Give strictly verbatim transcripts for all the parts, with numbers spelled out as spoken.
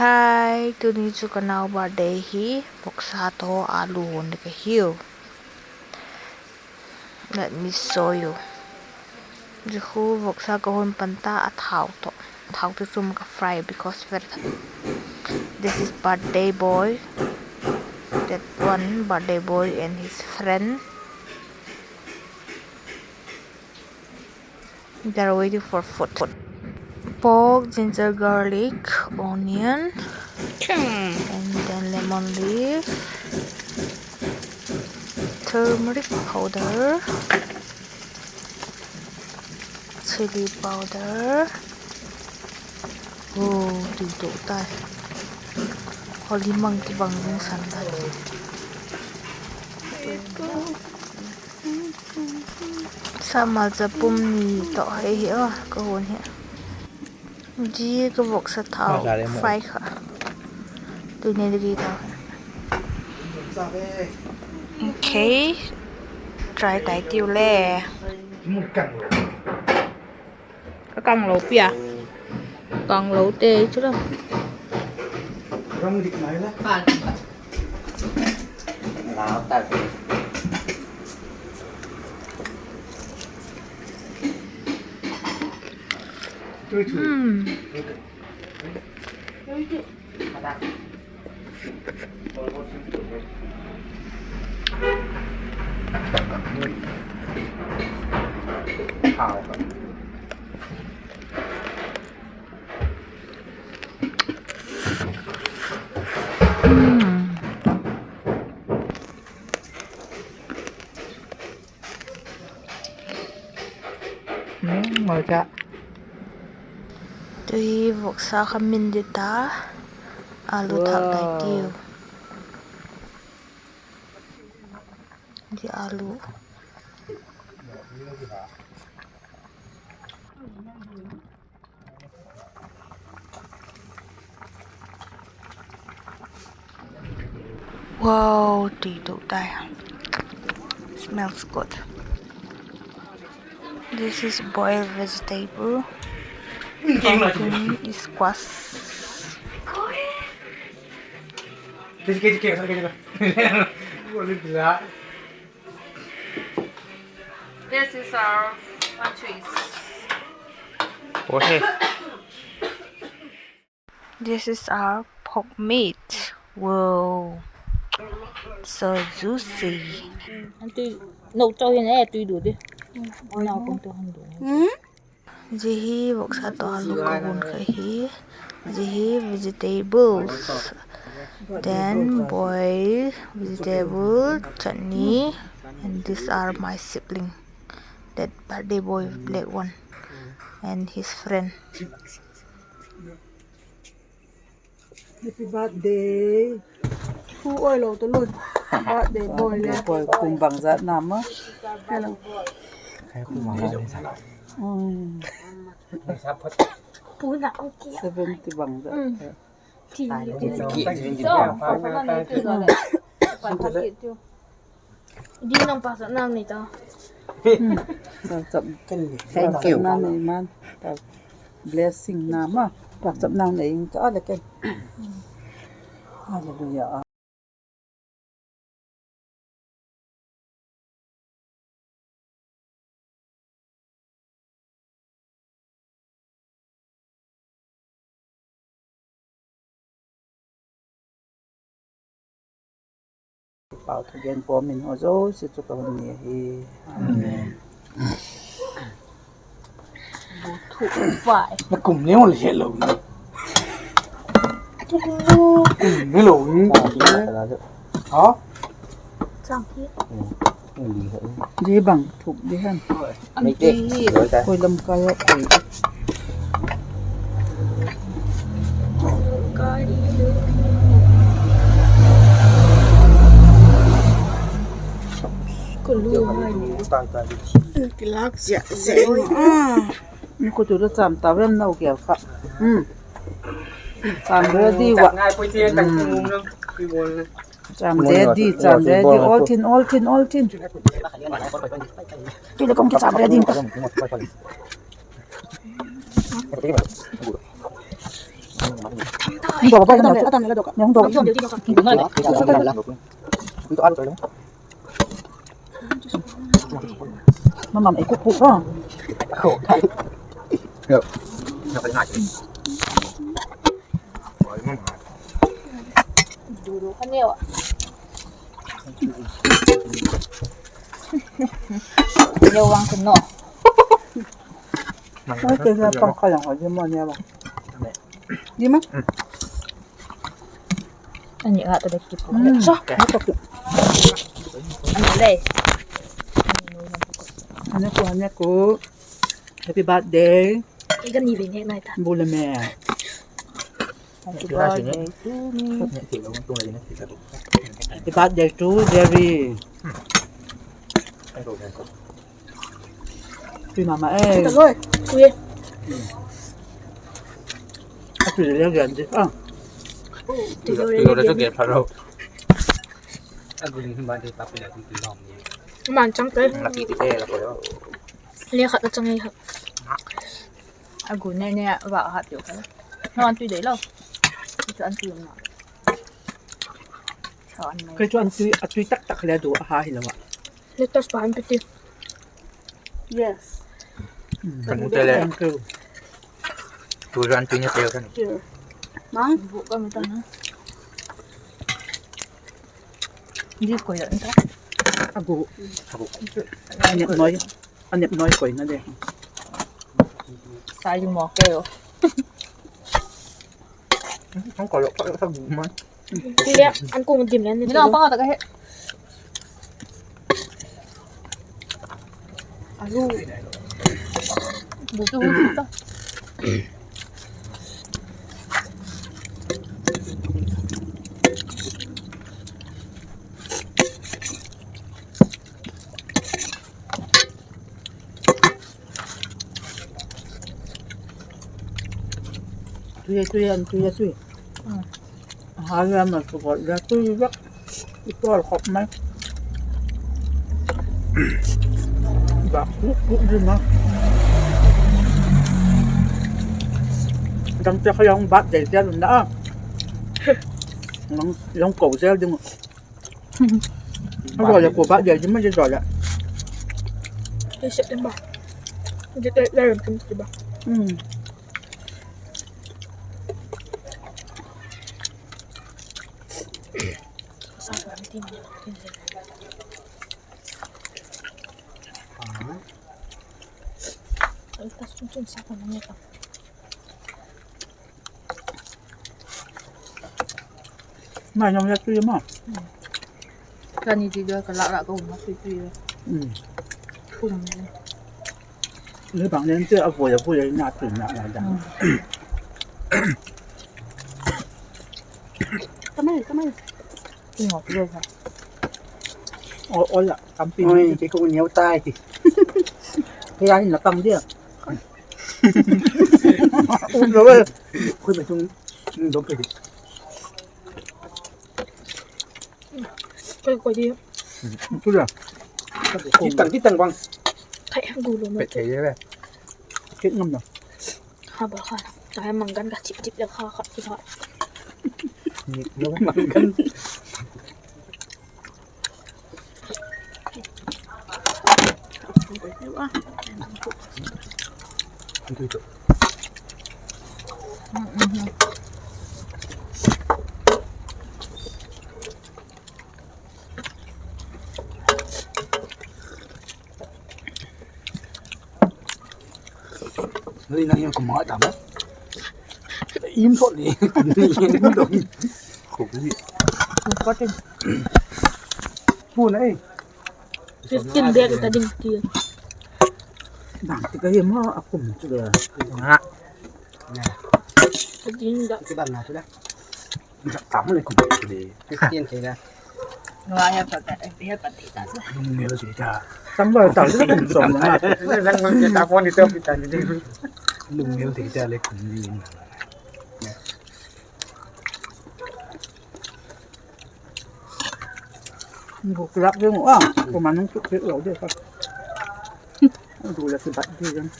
Hi, tuni chu ka nau birthday hi, voksa tawh alu hun ding ka hiu. Let me show you. Zia khu voksa ka hun pan ta a thau tawh. Thau tawh chu ma ka fry because very hot. This is birthday boy. That one, birthday boy and his friend. They're waiting for food. Pork, ginger, garlic, onion, and then lemon leaf, turmeric powder, chili powder. Oh, tui tuak tai. Holimang kibang zing san tai. Sa malcha pum ni tawh hi hi a ka hun hi. Zia ka voksa thau fry kha. Tui nei ding ta. Okay. Try tai tiu le. Ka kang lo pia. Kang lo te chu la. Tui voksa kha min ding ta, alu thak tai tiu. Zia alu. Wow, tui tuak tai. Smells good. This is boiled vegetable. Pumpkin, squash. This is our aunties. This is our pork meat. Wow. So juicy. Zia hi voksa tawh alu ka hun kha hi. Zia hi vegetables. Then boil vegetable, chutney, and these are my sibling. That birthday boy, black one, and his friend. Happy birthday. Thu oi lo ta lun. Birthday boy le. Boy kum bangzat na ma. Hello. Seventy bangzat. Di nang paksa nang ni ta. Paksa nang nei man. Blessing na ma. Paksa nang nei ing ka le ken. Hallelujah. Pau thugen pawm in haw zosia chu ka hun ni ahi. Amen. Na kum neu le het lo ni. Kum neu lo ni. Ha? Di bang thuk di han. Koi lam kai a koi. Kilak zia zia. Ni ko tu da cham ta ven nau kial kha. Cham ready wa. Cham ready, cham ready. All thin, all thin, all thin. Tui le kong ki cham ready. Dok a bai, a tam le, a tam le la dok a. Nang dok. Nang dok. Mama, ei kuk kuk a. Leo wang kun no. Ai, te na pang kha yang ho, di ma ne ba. Di ma? Ani a ta dek ki pu. Sa. Ani le. Ani ku, ani ku. Happy birthday. Ka ni ve nge nai ta. Bu le me. Happy birthday to me. Happy birthday to Jerry. Tui mama e. Tui. A tui le gen di a. Tui le gen pha lo. A gun hi ma di pa pi la tui lom ni. Man chang te. La pi ti te la ko lo. Le khat a chang ei ha. A gun ne ne va ha tiu kha. No an tui de lo. Chu an tui ma. Kei chu an tui, a tui tak tak le du a ha hi lo a. Lettuce pa an pe ti. Yes. Kan mu te le. Thank you. Tu ran tui ne te kan. Thank you. Mang. Bu ka mi ta na. Di ko ya ta. A gu. A gu. A nep noi. A nep noi koina de. Sa yung mo ke yo. Hong ko lo, ko lo sa gu ma. Ti le, an kung dim le ni. Ni lo pa ta ka he. Alu. Bu tu ta. Tui, tui, an tui, tui. Hmm. Hâl lam a sukot le tui vak. I pawl khop mai. Bak kuk kuk di ma. Dang te kha long bat dei te lum na a. Long, long ko zel ding. A zaw le ko bat dei di ma di zaw le. September. Di te le ram tum ti ba. Hmm. Mai nong ya tui ma. Ka ni ti da ka la la ka hun ma tui tui. Hmm. Khum. Le bang len te a voi a voi a na tui na la da. Hmm. Ka mai, ka mai. Tui ngawt lo ha. O, o la, tampi. Oi, kei ko niau tai ti. Kei a hin la pang dia. Um lo e. Khui ma chung, chung dom pe di. Koi, koi di. Tu la. Ti tang, ti tang bang. Khai ha gu lo ma. Pe thei le. Kit ngam na. Ha ba kha. Ta hai manggan ka chip chip le kha kha kha. Manggan. Nui na hian kum a tam a. Im thot ni. Kum ni im thot ni. Kum ni. Kum ka tin. Pu na ei. Fifteen bag ta ding ti. Dang ti ka hi ma a kum chu le. Nga. Ka ding da. Ki ban na chu da. Tam le kum ti de. Fifteen thei na. Nua he pa ta, he pa ti ta. Lungmel ti ta. Tam ba ta le kum som na. Lungmel ti ta, phone ni to ki ta ni de. Lungmel ti ta le kum ni. Buk lak ding a, kuman hung tuk tuk lo de ka. Du la ki bat di ding.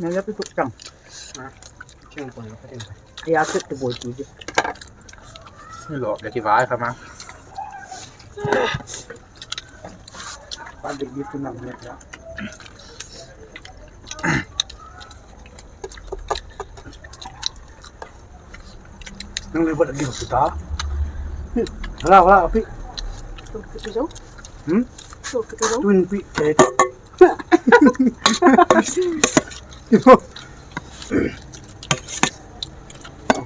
Na la ki tuk tang. Ya, set tu bol tu di. Lo, dah kivai kha ma. Pan di di tu nam ne ya. Nang le buat a gil su ta. Hala, hala, pi. Tu pi tu zo. Hmm? Tu pi tu zo. Tun pi, eh.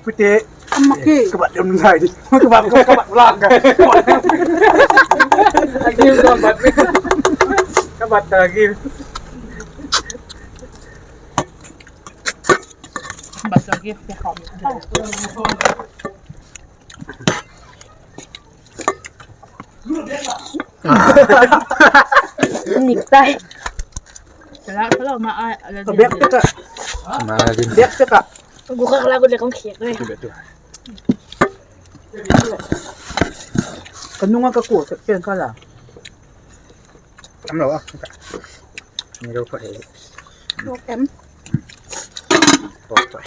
Pi te. Ama ke. Ka bat yam ngai di. Ka bat, ka bat lang ka. Ka gil don bat. Ka bat ta gil. Basta gift te khawm. Nik tai. Tala, tala ma ai, ala. Bek te ka. Ma din. Bek te ka. Gu ka la gu le kong khiak le. Ka nung a ka ku sek pen ka la. Tam lo a. Ni lo pha he. Nok em. Pok pha.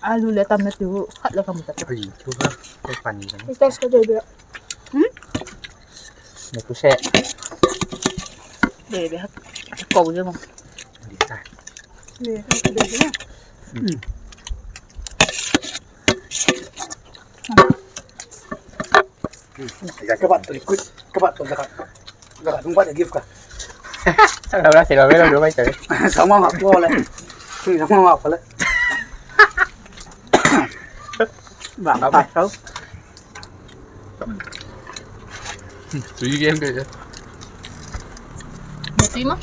Alu le tam na tu khat la kam ta. Ai, tu ha. Ko pan ni. Test ka de de. Hmm? Ni tu se. De de ha. Ko de mo. Di ta. Ni ha de de. Hmm. Ka bat tu liquid, ka bat tu zakat. Zakat hung bat gift ka. Sa la se la ve lo lo bai ta. Sa ma ma ko le. Sa ma ma ko le. Ba ba tau. Tui game ke. Tui ma?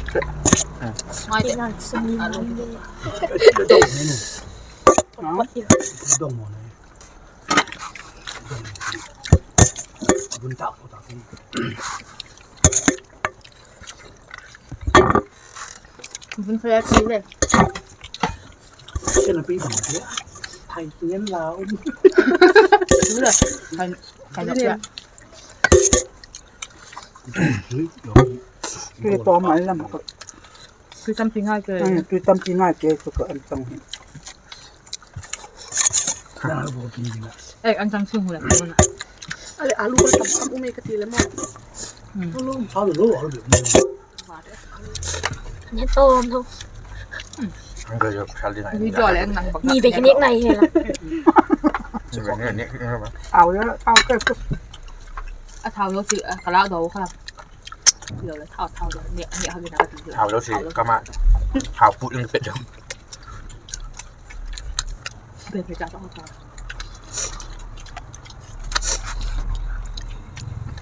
Ngai te. Dong mo na. Bun tak ko tak. Bun kaya kile. Kena pi bang kile. Thai ngen la um. Kile. Thai, thai na kile. Kile to mai lam ko. Tui tampi ngai ke. Hmm, tui tampi ngai ke, tu ka an tang hi. Ai, an tang sung le, ko na. Ale, alu ko tam tam um e ka ti le mo. Hmm. Alu, alu, alu. Ngen tom tho. Ang ka jo sal di ngai. Ni jo le ang nang bak. Ni be ni ngai he la. Ni be ni, ni, ni ba. Au ya, au ka. A thau lo si, a ka la do ka la. Thau lo si, ka ma. Thau put ing pet lo.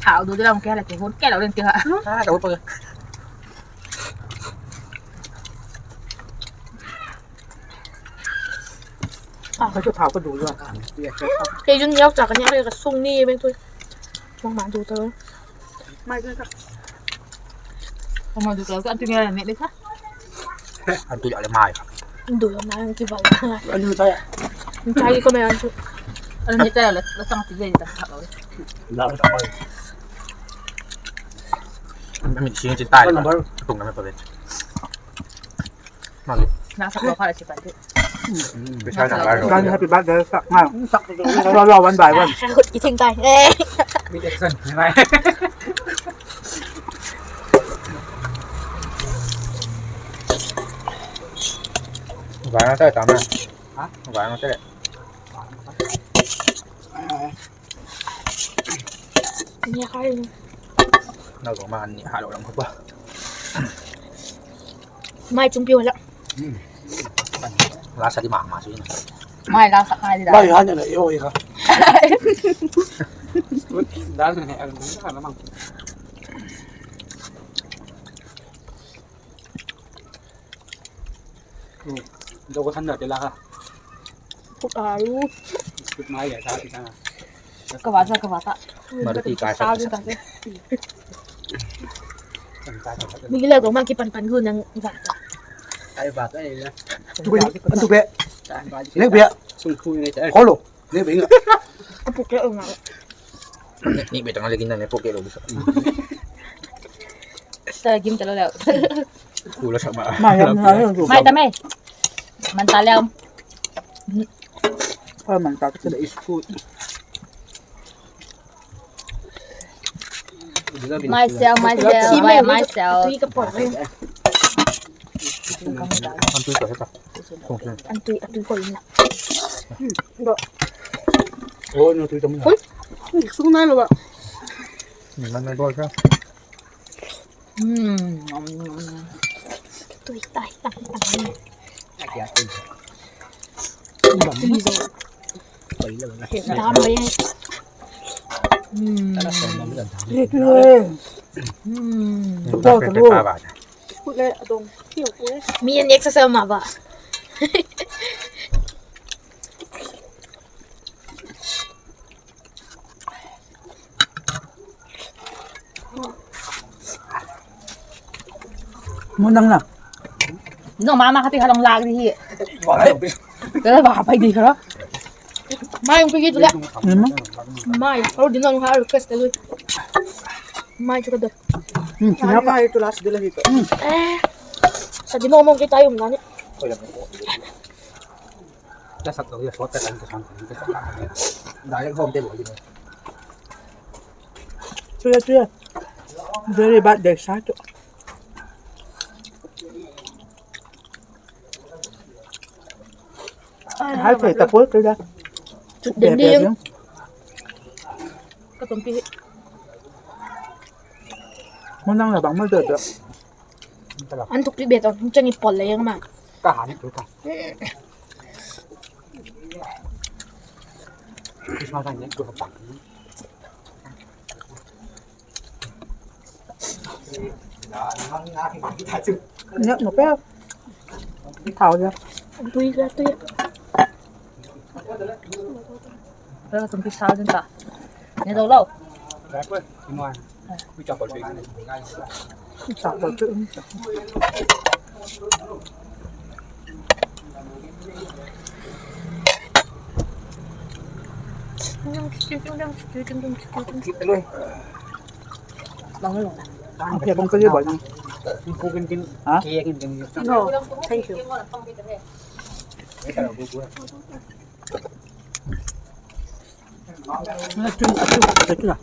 Thau do de lam ke la ke hon ke lo den ti ha. Ka chu thau ka du lo. Kei jun yau cha ka nia ka sung ni me tu. Mama du ta. Mai du ta. Mama du ta ka tu nia ne le ka. An tu ya le mai. Du ya mai ki ba. An du ta ya. An ta ko me an tu. An ni ta la la sang ti le ta. La ta mai. Min sing chin tai. Tung na me pa ve. Mali. Nang sak lo kha la chi pan ti. Bisa na la. Kan happy birthday sak ngai. Sak lo lo one by one. Khut ki thing tai. Eh. Mi action ngai. Vai na tai tam na. Ha? Vai na tai. Ni khai. Nau ko ma ni ha lo lam ko pa. Mai chung piu la. La sa di ma ma su ni. Mai la sa mai di da. Mai ha ni na yo i ka. Da ni ang ka na mang. Dau ka than da te la ka. Kut aru. Kut mai ya ta ti ka. Ka va sa ka va ta. Maruti ka sa. Ni le ko ma ki pan pan gu nang va ta. Ai va ta ai la. Tu be, tu be. Ne be. Sung khu ne ta. Ko lo. Ni bing. Ka puk ke nga. Ni be tang le gin na ne puk ke lo. Sa gim ta lo le. Ku la sa ma. Mai ta me. Man ta le. Kha man ta ka. Myself, myself, by myself. Tui ka pawt ve. An tui, a tui ko in la. Hun. Sung nai lo ba. Tui tai tak tak. Tui zo. Dam mai. Mi an exercise ma ba. Mun dang la. Nang ma ma kha ti kha long lak di hi. Ka la ba pai di kha. Mai ung pi ki tu le. Mai, aru din nang ha request ka lui. Mai chu ka do. Hmm, chu ha pa. Mai tu last de la hi to. Eh. Sa din nang mo ki tai um na ni. Ka sak to ya short ka tan ka sang. Direct home te lo di. Chu ya, chu ya. Very bad de sa chu. Hai thei ta poi ka da. Chut den ding. Ka tum pi. Mun dang la bang ma da da. An thuk ti be to, chang i pol le yang ma. Ka ha ni tu ka. Christmas ni tu ka pa. Nè, no pe. Thau ja. Tui ja, tui. Pe tum pi sa din ta. Nè, do lo. Sa ko tu. Bang lo. Ang khe bang ka je ba ni. Ku kin kin. Ha? Ke kin kin. No, thank you. Atu, atu, atu la.